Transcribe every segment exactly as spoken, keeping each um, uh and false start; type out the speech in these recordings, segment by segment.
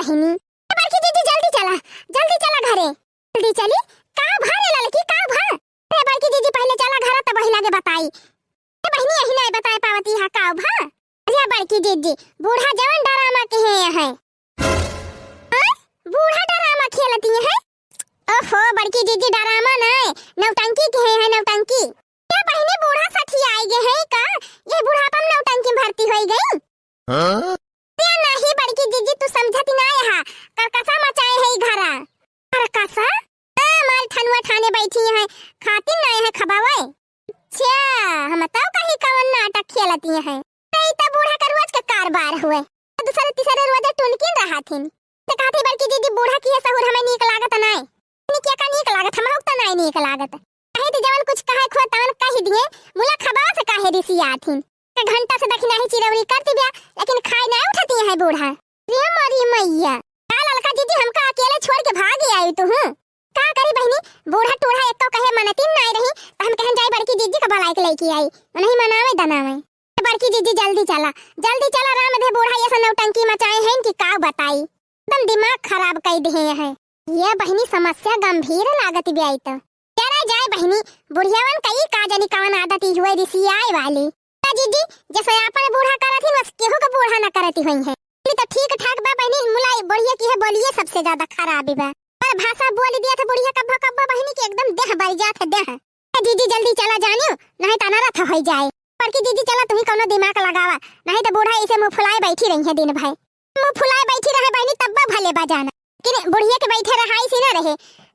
बहिनी। ए बड़की जिज्जी, जल्दी चला, जल्दी चला घरे। जल्दी चली, का भा रे ललकी, का भा? अरे बड़की जिज्जी, पहिले चला घरे, तब वही लागे बताई। ए बहिनी, यही नाई बताए पावती है का भा? अरे बड़की जिज्जी, बूढ़ा जवन डरामा किहे हैं। हाँ? बूढ़ा डरामा खेलती है? ओहो, बड़की जिज्जी, डरामा नाई, नौटंकी किहे हैं, नौटंकी। ए बहिनी, बूढ़ा सठियाइ गए हैं का? ये बुढ़ापा में नौटंकी में भर्ती होइ गई? हाँ? ए नहीं बड़की जिज्जी, तू समझत ही नाई हा, करकसा मचाए है ई घरा। करकसा? ए, मार ठनुआ ठाने बैठी हैं, खातिन नाई है खबावे। अच्छा, हम तउ कही कवन नाटक खेलती हैं। ए, ई त बूढ़ा का रोज के कारबार हुए। दूसरे तीसरे रोज टुनकिन रहा थिन। त कहत ही बड़की जिज्जी, बूढ़ा किहे सहूर हमें नीक लागत नाई। इनके का नीक लागत, हमहू त नाई नीक लागत। कहे दी जवन कुछ कहे खो तवन कहि दिए, मुला खबा से काहे रिसियात हिन। एक घंटा से दखिनाही चिरौरी करती बिया, लेकिन खाए नाई उठती है बूढ़ा। रे मोरी मैया, का ललका जिज्जी हमका अकेले छोड़ के भाग आई तू, हूँ? का करी बहिनी, बूढ़ा टूढ़ा एको कहे मनतिन नाई रही, त हम कहन जाई बड़की जिज्जी का बलाई के लइके आई, उन्हीं मनावे दनावे। बड़की जिज्जी जल्दी चला, जल्दी चला, राम दे बूढ़ा ये सब नौटंकी मचाए हैं कि का बताई, एकदम दिमाग खराब कई दिहे हैं। ये बहिनी समस्या गंभीर लागत बियाई त। जरा जाए बहिनी, बुढ़ियावन कई का जानी कवन आदत ई हुए रिसियाए वाली। त जिज्जी, जैसे आपन बूढ़ा करत हिन, वैसे केहू का बूढ़ा न करती हुई है। ये तो ठीक ठाक बा बहिनी, मुलाई बुढ़िया किहे बोलिए सबसे ज्यादा खराबी बा। पर भाषा बोल दिया था बुढ़िया कब्बो कब्बो बहिनी कि एकदम देह बर जात है देह। ए जिज्जी जल्दी चला जानियो, नहीं त अनरथ होइ जाए। बड़की जिज्जी चला तुही कौनो दिमाग लगावा, नहीं त बूढ़ा ऐसे मुँह फुलाए बैठी रही है दिन भर। मुँह फुलाए बैठी रहे बहिनी तब्बा भले बा जाना। लेकिन बुढ़िया के बैठे रहाई सी ना रहे।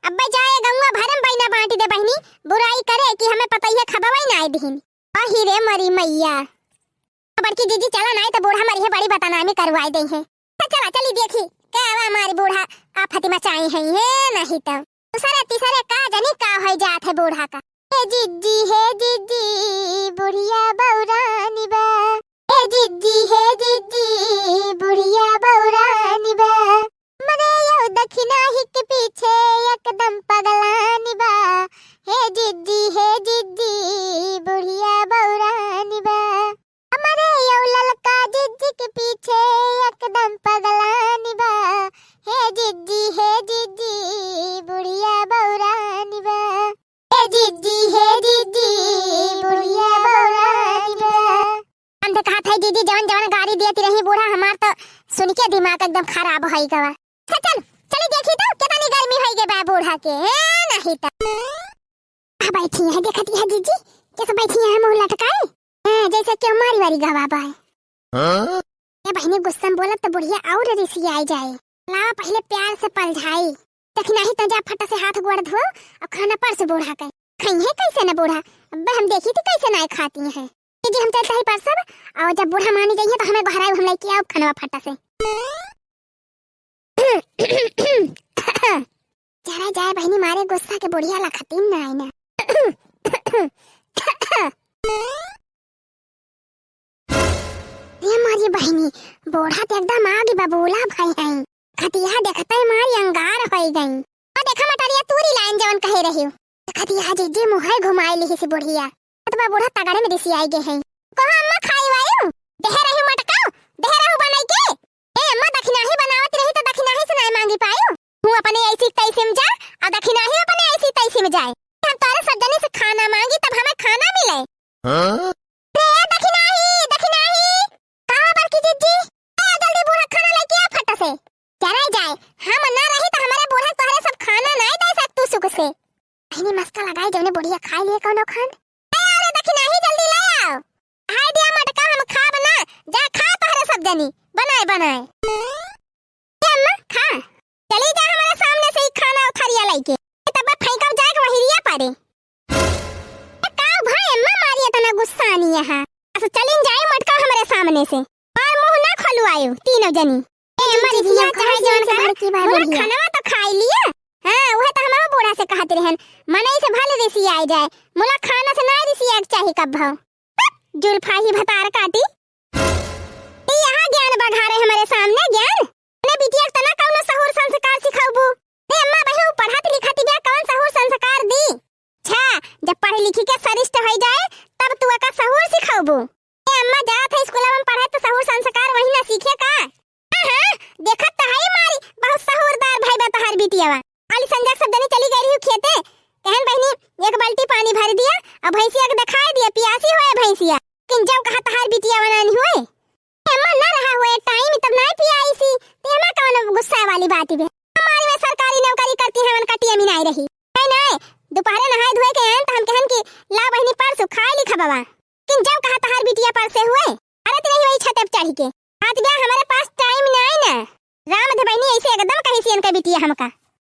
अब्बे जाए गौवा भरम बैना बाँट दे बहिनी, बुराई करे कि हमें पतइहे खबवई नाई दिहिन। अही रे मरी मैया। बड़की जिज्जी चला नाई त बूढ़ा मरिहे बड़ी बदनामी करवाई देइहे। त चला चली देखी, का आवा हमारी बूढ़ा आफत मचाई है, ये नहीं त। दूसरे तीसरे का जानी का होइ जात है बूढ़ा का। हे जिज्जी, हे जिज्जी, बुढ़िया बौरानी बा। हे जिज्जी, हे जिज्जी, बुढ़िया बौरानी बा। मरे यो दखिनाही के पीछे एकदम पगलानी बा। हे जिज्जी, हे जिज्जी, बुढ़िया बौरानी बा। हमरे यौ ललका जिज्जी के पीछे एकदम पगलानी बा। हे जिज्जी, हे जिज्जी, बुढ़िया बौरानी बा। हे जिज्जी, हे जिज्जी, बुढ़िया बौरानी बा। हम तो कहत है जिज्जी, जवन जवन गारी देती रही बूढ़ा, हमार तो सुन के दिमाग एकदम खराब होइ गवा। अच्छा चल, चली देखी तो कितनी गर्मी होइ गई बा बूढ़ा के, ए, नहीं तो। आ बैठी है, देखती है जिज्जी, कैसे बैठी है मुँह लटकाए, हैं, जैसे क्यों मारी वारी गवा बाय। हाँ? ए बहिनी, गुस्सा में बोलब त बुढ़िया और रिसियाई जाए। लावा पहिले प्यार से पलझाई, दखिनाही त जा फटा से हाथ गोड़ धो और खाना परस बूढ़ा के। खइहे कैसे न बूढ़ा, अब्बे हम देखी थी कैसे नाई खाती हैं। जिज्जी हम चलता ही परसब, और जब बूढ़ा मानी जाइए तो हमें गोहराई, हम लेके आओ खानवा फटा से। जरा जाए बहिनी, मारे गुस्सा के बुढ़िया लखतीन ना आई ना। ये मारी बहिनी, बूढ़ा तो एकदम आग बबूला भई हैं। खतिया देखते मारी अंगार होइ गई। और देखा मटरिया तूरी लाइन जवन कहे रही। खतिया जिज्जी मुँहे घुमाई लिहिस बुढ़िया। अतबा बूढ़ा तगड़े में रिसियाई गए हैं। कहा अम्मा खाई वायु? देह रहू मटका, देह रहू बनाई के। ए अम्मा, दखिनाही बनावत रही तो दखिनाही से नाय मांगी पायु। तू अपने ऐसी तैसी में जा, आ दखिनाही अपने ऐसी तैसी में जाए। हम तोरे सब जनी से खाना मांगी तब हमें खाना मिले। हाँ? रे दखिनाही, दखिनाही। कहाँ बड़की जिज्जी? ए, जल्दी बूढ़ा खाना लेके आ फट से। चला जाए, हम ना रही तो हमारे बूढ़ा तोहरे सब खाना नाय दे सकतू सुख से। बहिनी मस्का लगाई जौने बुढ़िया खाए लिए कौनो खान। ए, अरे दखिनाही जल्दी ले आओ। हाय दिया मटका हम खाब ना, जा खा तोहरे सब जनी, बनाए बनाए। ए अम्मा, खा। चली जा हमारे सामने से ही खाना उथरिया लइके। ए तब फेंकब जाए के वहिरिया पारे। ए का भाई अम्मा मारी इतना गुस्सा नहीं है। अच्छा चलिन जाए मटका हमारे सामने से। और मुंह ना खोलवायो तीनों जनी। ए अम्मा रिसिया चाहे जवन कहा, मुला खानवा तो खाई लिया। हाँ, वह तो हमारे बूढ़ा से कहत रहन। मनई से भले रिसियाए जाए, मुला खाना से ना रिसिया के चाही कब भाव। जुल्फा ही भतार काटी। ई यहाँ ज्ञान बघारे हमारे सामने ज्ञान। ने बिटिया के तना कौनो सहूर संस्कार सिखाबू। रे अम्मा बहू पढ़त लिखत बिया कौन सहूर संस्कार दी? अच्छा, जब पढ़ लिखी के सरिष्ठ हो जाए तब तू का सहूर सिखाबू। ए अम्मा जात है स्कूल में पढ़े तो सहूर संस्कार वही ना सीखे का? हाँ, हाँ, देखत तो है मारी, बिटियावा। काली संझा सब जनी चली गई रही खेते, कहन बहिनी एक बाल्टी पानी भर दिया, अब भैंसिया के देखाई दिया, पियासी होए भैंसिया। लेकिन जब कहा तहार बिटियावा नानी होए, एमा ना रहा होए टाइम, तब ना पियाई सी, ते एमा कौन गुस्सा वाली बात बे? हमारी में सरकारी नौकरी करती है, मन कटिया में नहीं रही। नहीं, नहीं, दोपहरे नहाए धोए के आयन, तो हम कहन कि ला बहिनी परसु खाए ली खबवा। लेकिन जब कहा तहार बिटिया परसे हुए, अरे तेरे वही छत पे चढ़ी के। बात बे हमारे पास टाइम नहीं ना। राम दे बहिनी ऐसे एकदम कही सी इनका बिटिया हमका।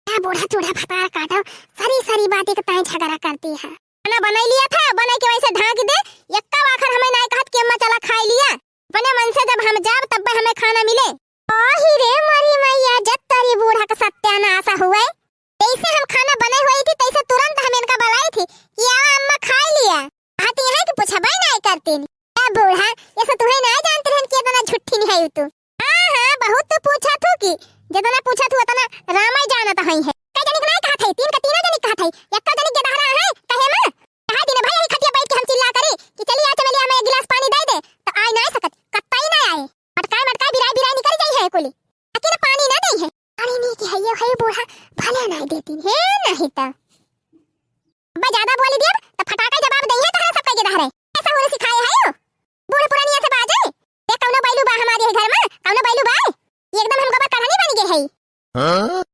क्या बूढ़ा चूढ़ा भतार काटो, सरी सरी बात एक ताई झगड़ा करती है। खाना बनाई लिया था, बनाई के वैसे ढांक दे, यक्का आखर हमें नाय कहत कि अम्मा चला खाई लिया। अपने मन से जब हम जाब तब हमें खाना मिले। ओही रे मोरी मैया, जब तरी बूढ़ा का सत्यानाश हुए। जैसे हम खाना बने हुई थी तैसे तुरंत हम इनका बुलाई थी कि आवा अम्मा खाई लिया। कहती है कि पूछा भाई नाय करती। ए बूढ़ा, ये सब तुम्हें नाय जानते रहन कि इतना झूठी नहीं है तू। हाँ, हाँ, बहुत तो पूछा थू कि जितना पूछा थू उतना राम ही जानत हई है। कई जनिक नाय कहत है, तीन का तीनों जनिक कहत है, यक्का जनिक गेदहरा है, कहे माँ, कहा दिन भर यही खटिया बैठ के हम चिल्ला करी कि चली आ चमेलिया हमें एक गिलास पानी दे दे, तो आय नाय सकत, कत्ता ही नाय आए। मटकाए मटकाए बिराई बिराई निकल जाई है कुली, लेकिन पानी ना दे है। पानी नहीं की है ये है बूढ़ा, भले नाय देती है, नहीं तो। अब्बा ज्यादा बोली दिया, तो फटाका जवाब दे है, तोहरे सब कह के दहरे। ऐसा हुरे सिखाए है यो। बूढ़ पुरानिया से बाजे। ये कौनो बैलू बा हमारे घर में, कौनो बैलू बा? ये एकदम हम गोबर कढ़नी बन गए है। हाँ?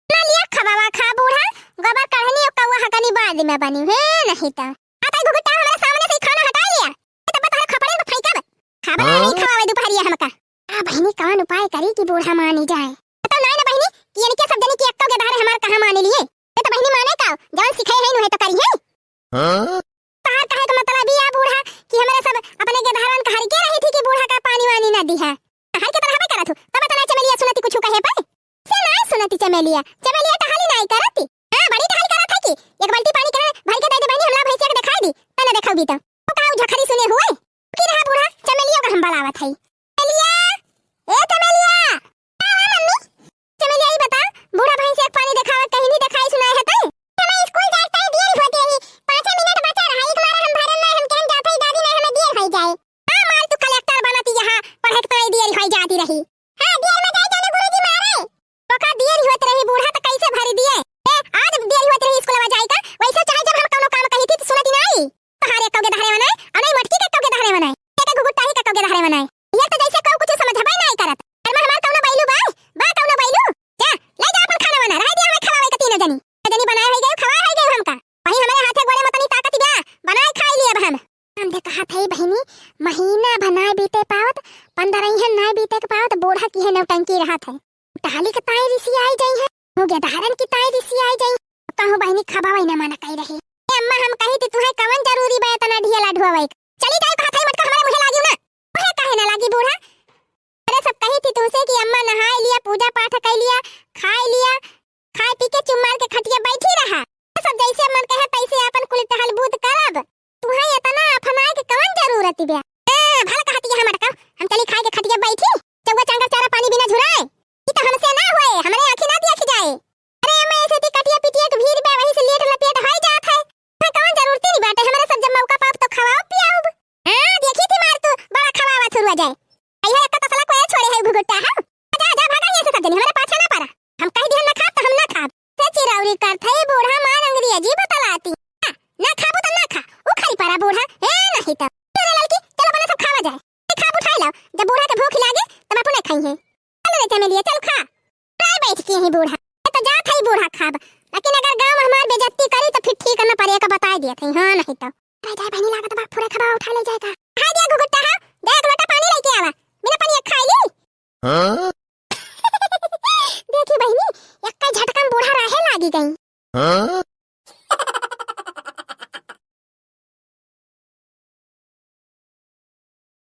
ना लिया खबावा खा बूढ़ा, गोबर कढ़नी और कौआ हकनी बाद में बनी है, नहीं तो। आता ही घुघुटा हमारे सामने से ही खाना हटा लिया। ये तो बता खपड़े में फेंका बे। खाबा हाँ? नहीं खवावे दोपहरिया हमका। आ बहिनी, कौन उपाय करी कि बूढ़ा मानी जाए? तो नाय ना बहिनी, कि इनके सब जनी की एक्को के धारे हमार कहाँ माने लिए। ये तो बहिनी माने का, जौन सिखाए है, नुहे तो करी है। हाँ? तहार कहे का मतलब ई आ बूढ़ा कि हमरे सब अपने गेदहरन का हर के रही थी कि बूढ़ा का पानी वानी ना दी है। हर के तरह हवे करत हूँ, तब इतना चमेलिया सुनती कुछ कहे पे। से नाय सुनती चमेलिया, चमेलिया टहली नाय करती। हाँ, बड़ी टहल करत है कि एक बाल्टी पानी कहे भर के दे दे बहिनी, हमला भैंसिया के दिखाई दी, तने देखो भी तो। वो कहा झखरी सुने हुए। की रहा बूढ़ा, चमेलिया का हम बुलावत है। चमेलिया, ए चमेलिया, का हुआ मम्मी? चमेलिया, ई बता, बूढ़ा भैंस एक पानी देखावत कहीं नहीं देखाई सुनाई है तई? हमें स्कूल जाए तई देर होत रही, पाँच मिनट बचा रहा, एक मारे हम भरन ना, हम कहन जात हई दादी ना, हमें देर होई जाए। हाँ, माल तू कलेक्टर बनत यहाँ, पढ़े के तई देर होई जाती रही। हाँ, देर में जाए जाने गुरुजी मारे। तो का देर होत रही बूढ़ा, तो कैसे भरी दिए? ए, आज देर होत रही स्कूल में जाए का, वैसे चाहे जब हम कौनो काम कही थी तो सुनती नहीं। तोहारे कौगे दहरे बनाए, अनई मटकी के कौगे दहरे बनाए, एक घुघुटाही के कौगे दहरे बनाए। ये तो जैसे कौ कुछ समझबे नहीं करत। घर में हमार कौनो बैलू बा? बा कौनो बैलू? जा, ले जा अपन खाना वाना, रह दिया हमें खवावे के तीनों जनी। तीनों जनी बनाए होई गए, खवाए होई गए हमका। वही हमारे हाथे गोड़े मतनी ताकत बा, बनाए खाई लिए अब हम। हम दे कहा थे बहिनी, महीना भर नाय बीते पावत, पंद्रह ही नाय बीते के पावत, बूढ़ा की है नौटंकी रहत है। टहली के ताई रिसी आई जाई है, हो गया धारन की ताई रिसी आई जाई। कहूँ बहिनी खबावे ना मना कही रही। ए अम्मा, हम कही थी तुहे कवन जरूरी बा इतना ढियला ढुआवे के? चली जाए कहा थाई मटका हमारे मुँहे लागी ना। मुँहे काहे ना लागी बूढ़ा? अरे सब कही थी तुमसे कि अम्मा नहाए लिया, पूजा पाठ कर लिया, खाए लिया, खाए पी के चुप मार के खटिया बैठी रहा। सब जैसे मन कहे तैसे अपन कुल टहल बूत करब। तुहे इतना अफनाए के कवन जरूरत बा? ए, भल कहती है मटका, हम चली खाए के खटिया बैठी, चौवा चांगर चारा पानी बिना झुराए। ई तो हमसे ना होए, हमरे आँखी ना देखी जाए। अरे अम्मा, ऐसे ती कटिया पिटिया के भीड़ बा, वही से लेट लपेट होई जात है। हाँ, कौन जरूरत नहीं बाटे, हमरे सब जब मौका पाप तो खवाओ पियाओ। हाँ, देखी थी मार तू, बड़ा खवावा थुरुआ जाए। अइहा एक तसला कोई छोड़े है घुघुट्टा, हाँ? जा, जा, भागा यहाँ से सब जनी, हमरे पाछा ना पड़ा। हम कह दिहन ना खाब, तो हम ना खाब। से चिरौरी करत है बूढ़ा मार अंग्रेजी बतलाती। हाँ, ना खाबू तो ना खा, उखरी पड़ा बूढ़ा, ए नहीं तो। चलो लड़की, चलो बना सब खावा जाए। खाब उठाए लाओ, जब बूढ़ा के भूख लागे, तब अपने खाई है। चलो रे चमेलिया, चल खा। काय बैठ के ही बूढ़ा। ये तो जात है बूढ़ा खाब। लेकिन अगर गाँव में हमार बेइज्जती करी तो फिर ठीक न पड़े, का बताए दिया था, हाँ नहीं तो। अरे जाए बहनी लागत बा, पूरा खबा उठा ले जाएगा। हाय दिया घुघुट्टा हा, दे एक लोटा पानी लेके आवा। बिना पानी एक खाई ली। हाँ? देखी बहनी, एक झटका में बूढ़ा राहे लागी गई। हाँ?